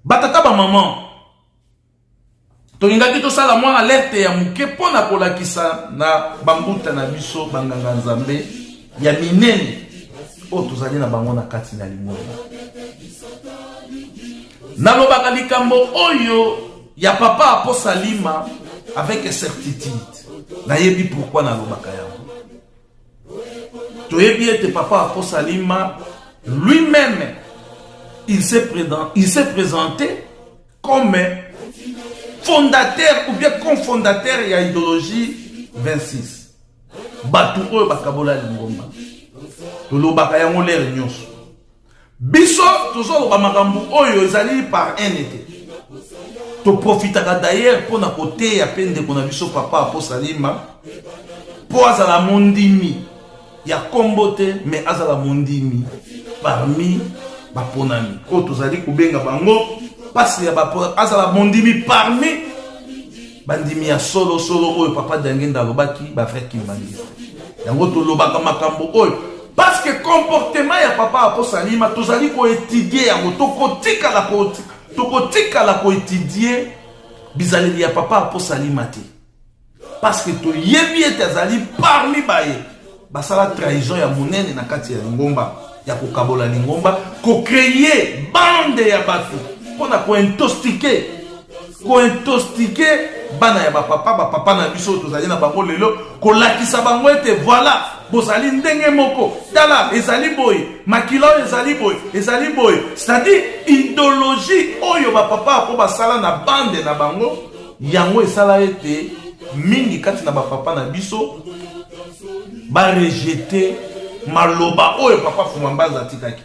Batata bamama, tolingaki tosala mwa alerte ya moke mpo na kolakisa na bambuta na biso banganga nzambe ya minene oyo tozali na bango na kati na lingomba. Nalobaka likambo oyo ya papa Aposalima avec certitude. Nayebi pourquoi nalobaka yango. Toyebi ete papa Aposalima lui-même il s'est présenté comme fondateur ou bien cofondateur ya idéologie 26. Bato oyo bakabola lingomba, tolobaka yango lere nyonso. Biso tozoloba makambo oyo ezali par haine te. Toprofitaka d'ailleurs mpo na koteya mpe ndeko na biso papa Aposalima mpo azala mondimi ya kombo te, mais azala mondimi parmi baponami oyo tozali kobenga bango pasi ya baponami, azala mondimi parmi bandimi ya solo solo oyo papa Diangenda alobaki ba vrai kimbanguiste. Yango tolobaka makambo oyo parce que comportement ya papa Aposalima tozali koetudie yango, tokotikala koetudie bizaleli ya papa Aposalima te, parce que toyebi ete azali parmi baye basala trahison ya monene na kati ya lingomba, ya kokabola lingomba, kocreye bande ya bato mpona kointoxike bana ya bapapa, bapapa na biso tozali na bango lelo, kolakisa bango ete voilà, bozali ndenge moko, tala ezali boye, makila oyo ezali boye, ezali boye. C'est-à-dire idéologie oyo bapapa po basala na bande na bango, yango esala ete mingi kati na bapapa na biso barejete maloba oyo papa Fuma Mbanza atikaki.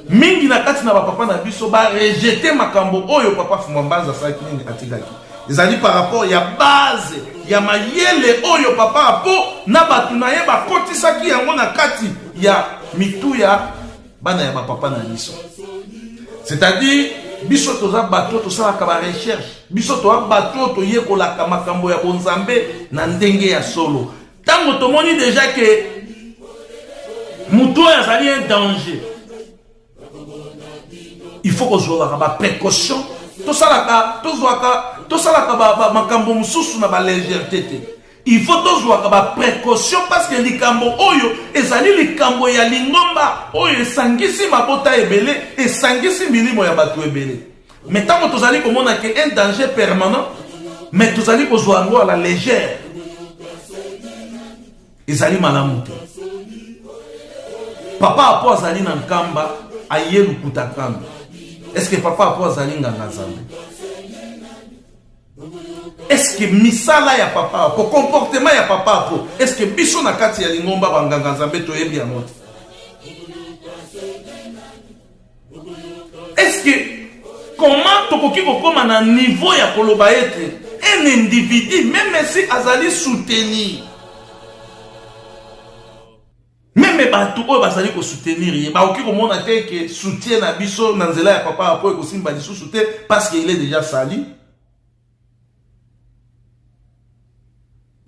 Mingi na kati na bapapa na biso barejete makambo oyo papa Fuma Mbanza asalaki nini, atikaki. Ezali par rapport ya base ya mayele oyo papa Apo na bato na ye bakotisaki yango na kati ya mitu ya bana ya bapapa na biso. C'est-à-dire biso toza bato tosalaka ba recherche, biso toza bato toyekolaka makambo ya bonzambe na ndenge ya solo. Tango tomoni déjà que moto oyo azali un danger, il faut kozwaka ba précaution, tosalaka, tozwaka, tosalaka ba makambo mosusu na ba légèreté te. Il faut tozwaka ba précaution parce que likambo oyo ezali likambo ya lingomba oyo esangisi mabota ebele, esangisi milimo ya bato ebele. Mais tango tozali komona ke un danger permanent, mais tozali kozwa yango à la légère, ezali malamu te. Papa Apo azali na Nkamba, aye lukuta kando. Est-ce que papa Apo azali nganga Nzambe? Est-ce que misala ya papa Apo, comportement ya papa Apo, est-ce que biso na kati ya lingomba ba nganga Nzambe toyebi yango te? Est-ce que comment tokoki kokoma na niveau ya koloba ete un individu, même si azali soutenir, même bato oyo bazali kosoutenir ye bakoki komona te ke soutien na biso na nzela ya papa Apo ekosimba lisusu te parce qu'il est déjà sali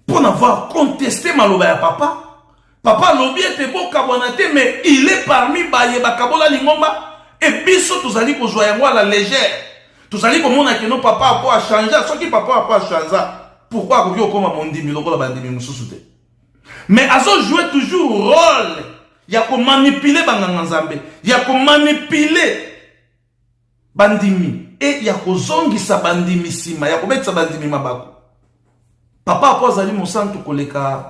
pour avoir contesté maloba ya papa. Papa alobi ete bokabwana te, mais il est parmi baye bakabola lingomba et biso tozali kozwa yango à la légère. Tozali komona ke no papa Apo a changé. Soki papa Apo a changé, pourquoi akoki kokoma mondimi lokola bandimi mosusu te? Mais azo jouer toujours rôle ya komanipuler banganga Nzambe, ya komanipuler bandimi e ya kozongisa bandimi nsima, ya kobetisa bandimi mabaku. Papa Apo azali mosantu koleka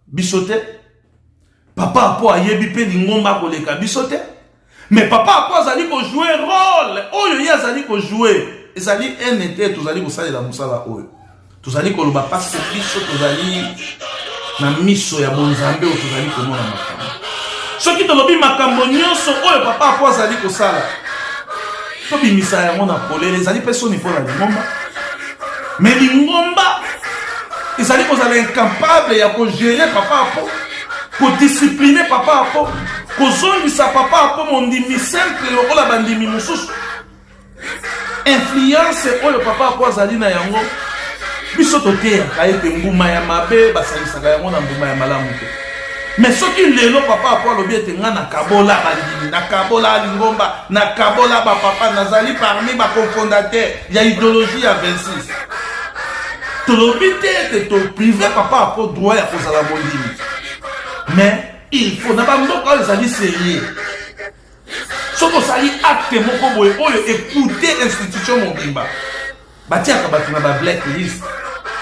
biso te. Papa Apo ayebi mpe lingomba koleka biso te. Mais papa Apo azali kojouer rôle oyo ye azali kojouer. Ezali haine te, tozali kosalela mosala oyo. Tozali koloba parce que biso tozali na miso ya bonzambe oyo tozali komona makambo. Soki tolobi makambo nyonso oyo papa Apo azali kosala, tobimisa yango na polele, ezali mpe soni mpo na lingomba. Mais lingomba ezali kozala incapable ya kogérer papa Apo, kodiscipline papa Apo, kozongisa papa Apo mondimi simple lokola bandimi mosusu. Influence oyo papa Apo azali na yango, biso toteyaka ete mbuma ya mabe basangisaka yango na mbuma ya malamu te. Mais soki lelo papa Apo alobi ete nga nakabola bandimi, nakabola lingomba, nakabola bapapa, nazali parmi bacofondateur ya idéologie ya 26, tolobi te ete toprive papa Apo droit ya kozala mondimi. Mais il faut na bamboka oyo ezali sérieux, soki osali acte moko boye oyo ekute institution mobimba, batiaka bato na ba blacklist,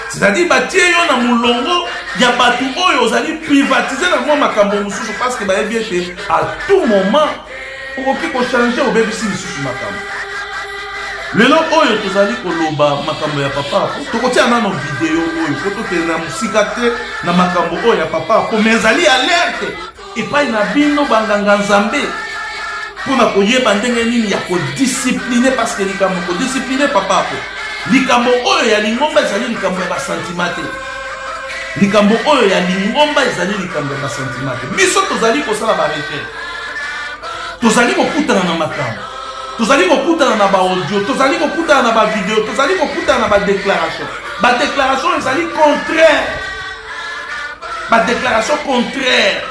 c'est-à-dire batie yo na molongo ya bato oyo ozali privatise na mwa makambo mosusu, parce que bayebi ete à tout moment okoki kochanger, obebisi lisusu makambo. Lelo oyo tozali koloba makambo ya papa Apo, tokotia nano video oyo po tokende na mosika te na makambo oyo ya papa Apo. Mais ezali alerte epai na bino banganga Nzambe mpona koyeba ndenge nini ya kodiscipliner, parce que likambo kodiscipliner papa Apo, likambo oyo ya lingomba ezali likambo ya basentiment te. Likambo oyo ya lingomba ezali likambo ya basentiment te. Biso tozali kosala barecherche, tozali kokutana na makambo, tozali kokutana na baaudio, tozali kokutana na bavideo, tozali kokutana na badéclaration. Badéclaration ezali contraire, badéclaration contraire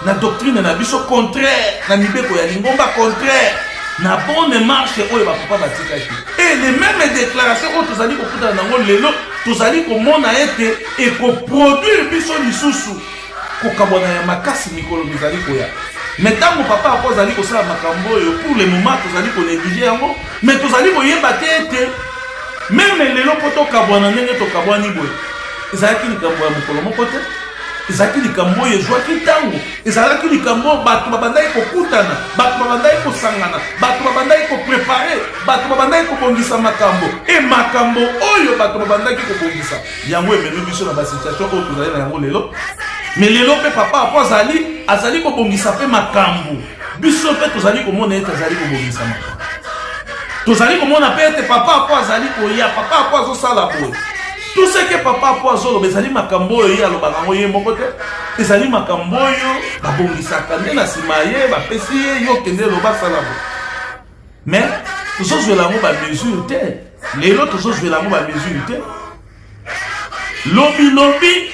na doctrine na biso, contraire na mibeko ya lingomba, contraire na bonne marche oyo bapapa batikaki. Et les mêmes déclaration oyo tozali kokutana nango lelo, tozali komona ete ekoproduire biso lisusu kokabwana ya makasi mikolo mizali koya. Mais ntango papa Apo azali kosala makambo oyo, pour le moment tozali konégliger yango, mais tozali koyeba te ete même lelo mpo tokabwana ndenge tokabwani boye, ezalaki likambo ya mokolo moko te. Ezalaki likambo oyo ezwaki ntango, ezalaki likambo oyo bato babandaki kokutana, bato babandaki kosangana, bato babandaki kopréparer, bato babandaki kobongisa makambo. E makambo oyo bato babandaki kobongisa yango ememi biso na basituation oyo tozali na yango lelo. Mais lelo mpe papa Apo azali kobongisa mpe makambo. Biso mpe tozali komona ete azali kobongisa makambo, tozali komona mpe ete papa Apo azali koya, papa Apo azosala boye. Tout ce que papa Apo azoloba ezali makambo oyo ye alobaka yango ye moko te, ezali makambo oyo babongisaka nde na nsima ye, bapesi ye: yo kende, eloba, sala boye. Mais tozozwela yango bamesure te lelo, tozozwela yango bamesure te. Lobilobi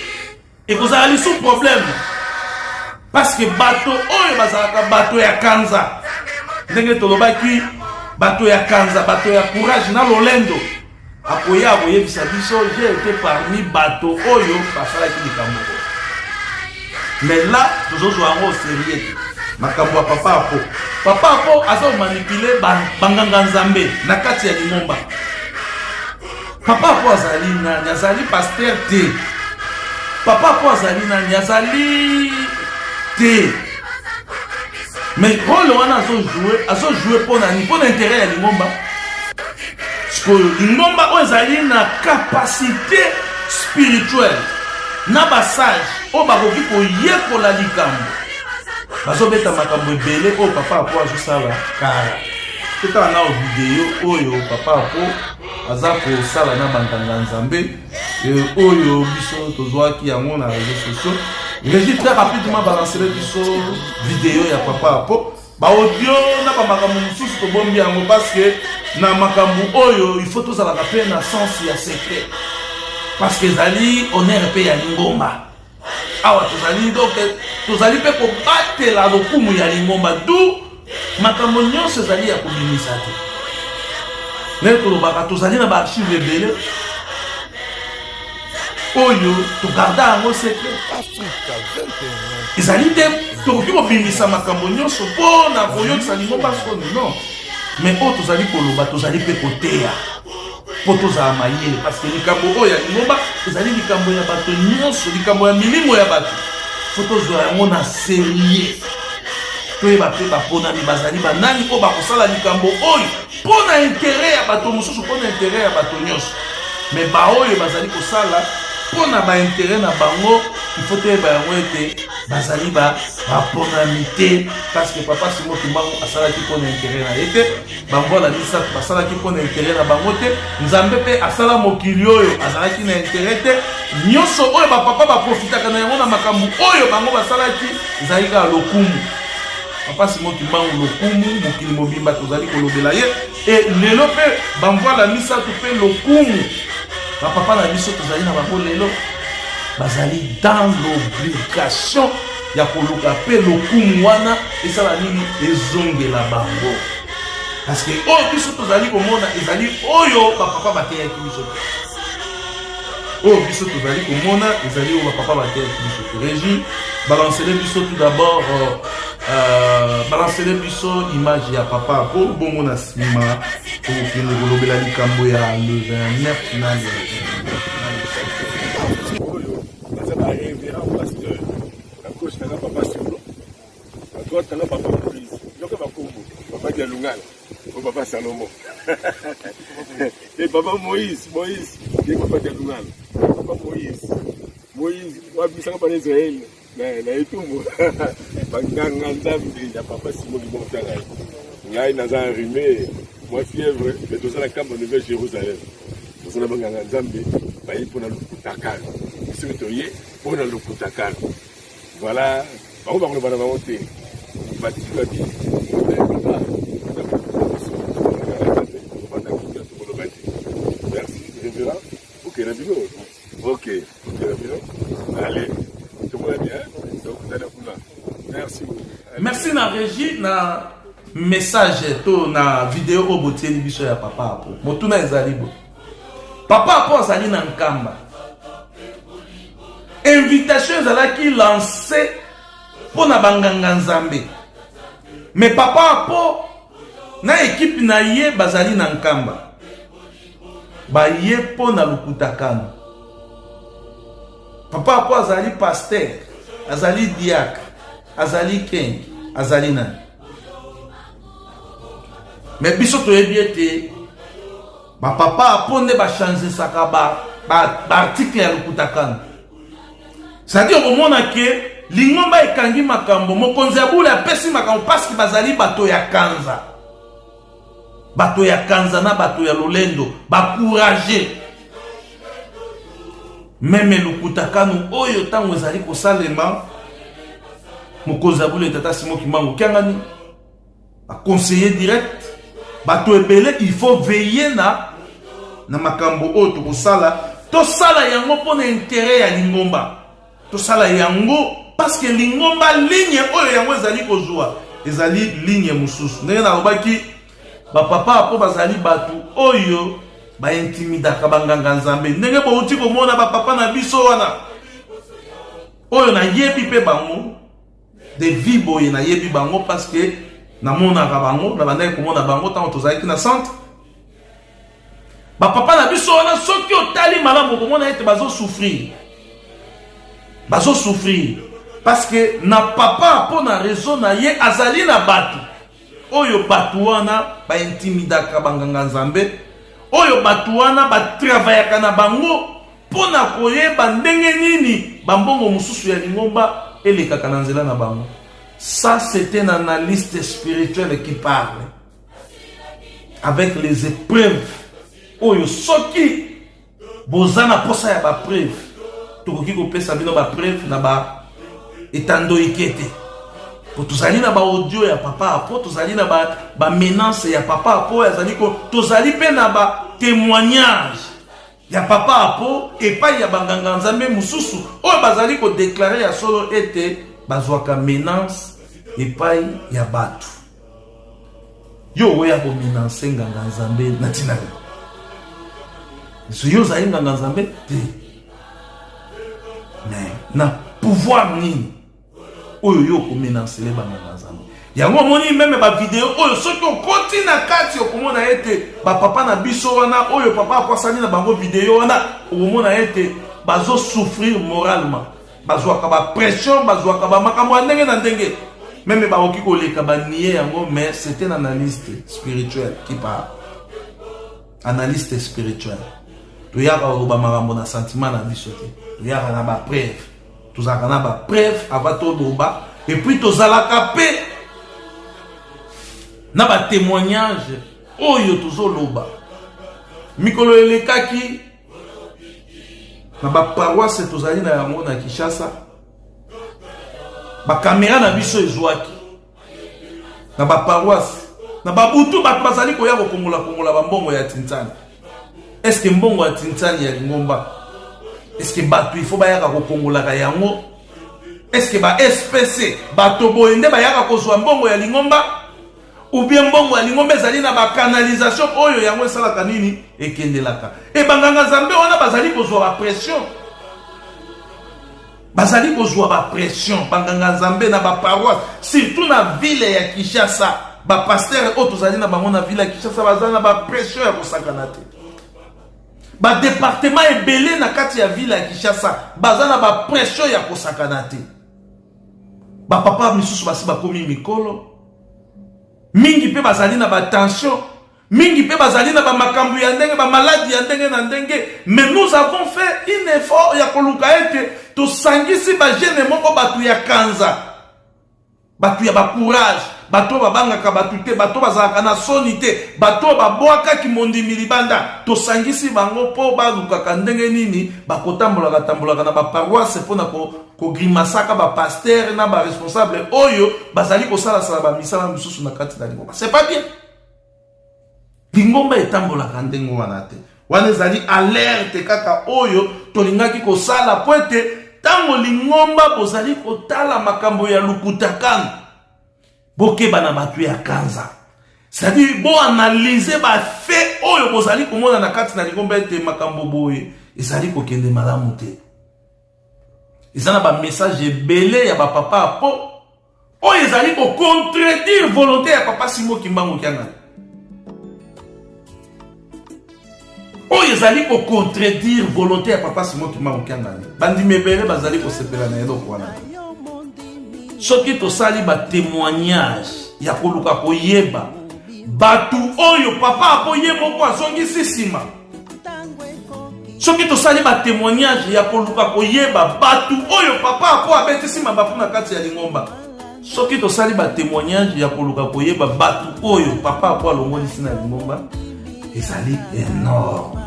ekozala lisusu problème, parce que bato oyo bazalaka bato ya kanza, ndenge tolobaki, bato ya kanza, bato ya courage na lolendo, akoya akoyebisa biso: j'ai été parmi bato oyo basalaki likambo oyo. Mais là tozozwa yango sérieux te, makambo ya papa Apo. Papa Apo aza komanipuler banganga Nzambe na kati ya lingomba. Papa Apo azali nani? Azali pasteur te. Papa Apo azali nani? Azali te. Mais rôle wana azojouer, azojouer mpo na nini? Mpo na intérêt ya lingomba. Sikoyo lingomba oyo ezali na capacité spirituelle na basage oyo bakoki koyekola likambo, bazobeta makambo ebele oyo papa Apo azosala kara. Totala nao video oyo papa Apo aza kosala na banganga Nzambe oyo biso tozwaki yango na réseaux sociaux. Régie, très rapidement, balancele biso video ya papa Apo. Baaudio na bamakambo mosusu tobombi yango, parce que na makambo oyo il faut tozalaka mpe na sens ya secret, parce que ezali honneur mpe ya lingomba. Awa tozali, donc tozali mpe kobatela lokumu ya lingomba, du makambo nyonso ezali ya kobimisa te. Ndenge tolobaka, tozali na baarchive ebele oyo togarder yango secret. Africa 21. Ezali te tokoki kobimisa makambo nyonso mpo na koyokisa lingomba soni, non. Mais oyo tozali koloba, tozali mpe koteya mpo tozala mayele, parce que likambo oyo ya lingomba ezali likambo ya bato nyonso, likambo ya milimo ya bato. Faut tozwa yango na sérieux, toyeba mpe baponami bazali banani oyo bakosala likambo oyo mpo na intérêt ya bato mosusu, mpo na intérêt ya bato nyonso. Mais baoyo bazali kosala mpo na baintérêt na bango, il faut toyeba yango ete bazali baponami te, parce que papa Simon Kimbangu asalaki mpo na intérêt na ye te, bamvola misato basalaki mpo na intérêt na bango te, Nzambe mpe asala mokili oyo azalaki na intérêt te. Nyonso oyo bapapa baprofitaka na yango na makambo oyo bango basalaki ezalaki kaka lokumu. Papa Simon Kimbangu, lokumu, mokili mobimba tozali kolobela ye. E lelo mpe bamvola misato mpe lokumu, bapapa na biso tozali na bango lelo bazali dans l'obligation. ya koluka mpe lokumu wana esala nini ezongela bango parce que oyo biso tozali komona ezali oyo bapapa bateyaki biso te oyo biso tozali komona ezali oyo bapapa bateyaki biso te régie balancele biso tout d'abord euh, euh, balancele biso image ya papa po bongo na nsima tokokende kolobela likambo ya le 29 na le 7 baza ba révérend pasteur na gauche nanga papa solo na droite nanga papa moïse yoka bakombo papa dialungana o papa salomo e papa moïse moïse ye papa dialungana papa moïse moïse wabisaka bana israele na etumbu banganga nzambe ya papa simo libongo ngai ngai naza enrhumé mwa fièvre mais toza na kamba nouvelle jérusalem toza na banganga nzambe baye mpo na lokuta kaka biso toye mpo na lokuta kaka voilà bango bakoloba na bango te batiki babi merci révérend ok na bino ok ok na bino allez tomona bien tokutana kuna merci merci na régie na message to na video oyo botieli biso ya papa apo motuna ezali bo papa apo azali na nkamba invitation ezalaki lance mpo na banganga nzambe me papa apo na ekipe na ye bazali na nkamba baye mpo na lukutakano papa apo azali pasteur azali diacre azali kengi azali nani me biso toyebi ete bapapa apo nde bachangesaka baartikle ba, ba ya lokutakano c'est-à-dire okomona ke lingomba ekangi makambo mokonzi ya bule apesi makambo parceke bazali bato ya kanza bato ya kanza na bato ya lolendo bacourage meme lokutakano oyo ntango ezali kosalema mokonzi ya bule tata simo kimbangu kiangani baconseiller direct bato ebele il faut veiller na na makambo oyo tokosala tosala yango mpo na interet ya lingomba tosala yango parce que lingomba ligne oyo yango ezali kozwa ezali ligne mosusu ndenge nalobaki bapapa mpo bazali bato oyo baintimidaka banganga nzambe ndenge bouti komona bapapa na biso wana oyo nayebi mpe bango de vie boye nayebi bango parce que namonaka bango nabandaki komona bango ntango tozalaki na centre bapapa na biso wana soki otali malamu okomona ete bazosouffrir bazosouffrir parce que na papa mpo na réseau na ye azali na bato oyo bato wana baintimidaka banganga nzambe oyo bato wana batravayaka na bango mpo na koyeba ndenge nini bambongo mosusu ya lingomba elekaka na nzela na bango ça c'est un analyste spirituel qui parle avec les épreuves oyo soki boza na posa ya bapreuve tokoki kopesa bino bapreuve na ba etando ike te po tozali na baaudio ya papa apo tozali na bamenance ba ya papa apo azali ko tozali mpe na batémoignage ya papa apo epai ya banganga nzambe mosusu oyo bazali kodeklare ya solo ete bazwaka menance epai ya bato yo oya komenance nganga nzambe na ntina nini so yo ozali nganga nzambe te mais na pouvoir nini oyo yo okomenancele banganga nzambe yango omoni meme bavideo oyo soki okoti na kati okomona ete bapapa na biso wana oyo papa akwasani na bango video wana okomona ete bazosouffrir moralement bazwaka bapression bazwaka bamakambo ya ndenge na ndenge meme bakoki koleka banie yango mais c'est un analyste spirituel qui parle analyste spirituel toyaka koloba makambo na sentiment na biso te toyaka na bapreuve tozalaka na bapreuve avant toloba epuis tozalaka mpe na batémoignage oyo tozoloba mikolo elekaki na baparoise tozali na yango na kinshasa bakamera na biso ezwaki na baparoise na babutu bato bazali koya kokongolakongola bambongo ya tintani eske mbongo ya tintani ya lingomba eske bato ifo bayaka kokongolaka yango? Est-ce que ba SPC bato boye nde bayaka kozwa mbongo ya lingomba? Ou bien mbongo ya lingomba ezali na ba canalisation oyo yango esalaka nini? Ekendelaka. E banganga Nzambe wana bazali kozwa ba pression. Bazali kozwa ba pression banganga Nzambe na ba paroisse, surtout na ville ya Kinshasa. Ba pasteur oyo tozali na bango na ville ya Kinshasa bazali na ba pression ya kosakana te. Ba departement ebele na kati ya ville ya Kinshasa baza na ba pression ya kosakana te. Ba papa misusu basi bakomi mikolo mingi mpe bazali na ba tension mingi mpe bazali na ba makambo ya ndenge, ba maladi ya ndenge na ndenge. Mais nous avons fait un effort ya koluka ete tosangisi ba jeune moko, bato ya kanza, bato ya ba courage, bato oyo babangaka bato te, bato oyo bazalaka na soni te, bato oyo babwakaki mondimi libanda. Tosangisi bango mpo balukaka ndenge nini bakotambolaka tambolaka na ba paroisse mpo na kogrimasaka ba pasteur na ba responsable oyo bazali kosalasala ba misala mosusu na kati na lingomba. C'est pas bien. Lingomba etambolaka ndenge wana te. Wana ezali alerte kaka oyo tolingaki kosala po ete ntango lingomba bozali kotala makambo ya lukutakano, bokeba na bato ya kanza. C'est-à-dire boanalyse ba fait oyo bozali komona na kati na lingomba ete makambo boye ezali kokende malamu te. Eza na ba message ebele ya ba papa apo oyo ezali ko contredire volonté ya papa Simon Kimbangu Kiangani, oyo ezali ko contredire volonté ya papa Simon Kimbangu Kiangani. Bandimi ebele bazali kosepela na eloko wana. Soki tosali ba témoignage ya koluka koyeba bato oyo papa apo ye moko azongisi nsima, soki tosali ba témoignage ya koluka koyeba bato oyo papa apo abetisi mabaku na kati ya lingomba, soki tosali ba témoignage ya koluka koyeba bato oyo papa apo alongolisi na lingomba, ezali énorme,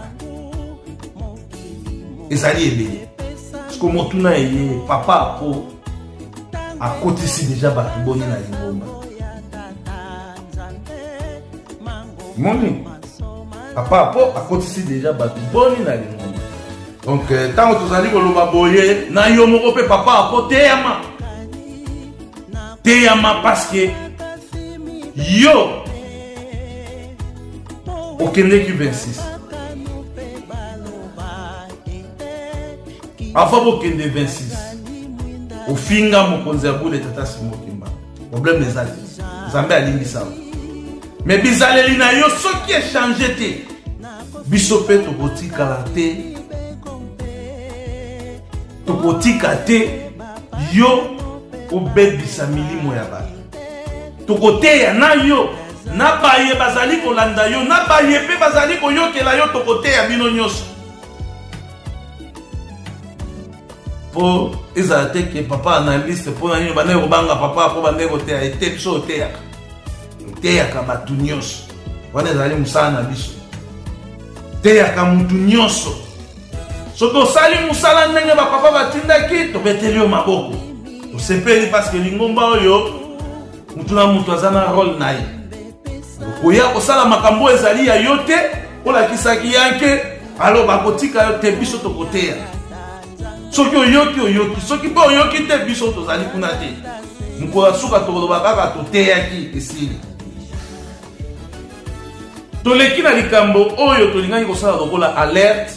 ezali ebele. Siko motuna eye, papa apo akotisi deja bato boni na lingomba? Moni papa apo akotisi deja bato boni na lingomba? Donc ntango tozali koloba boye na yo moko mpe papa apo teyama, teyama, parce que yo okendeki 26 avant bokende 26 ofinga mokonzi ya bule tata Simon Kimbangu. Problème eza te, Nzambe alimbisa yo, mais bizaleli na yo soki echange te, biso mpe tokotikala te, tokotika te yo obebisa milimo ya bato. Tokoteya na yo na baye bazali kolanda yo na baye mpe bazali koyokela yo, tokoteya bino nyonso po ezala te ke papa analyste mpo na nini bandeki kobanga papa mpo bandeki koteya ete. Biso oteyaka, oteyaka bato nyonso, wana ezali mosala na biso. Teyaka mutu nyonso. Soki osali mosala ndenge bapapa batindaki, tobeteli yo maboko, tosepeli, parce que lingomba oyo mutu na mutu aza na role na ye. Okoya kosala makambo oyo ezali ya yo te, olakisaki yanke, alo bakotika yo te. Biso tokoteya. Soki oyoki, oyoki, soki mpe oyoki te, biso tozali kuna te. Mokolo ya suka tokoloba kaka toteyaki, esili. Toleki na likambo oyo tolingaki kosala lokola alerte.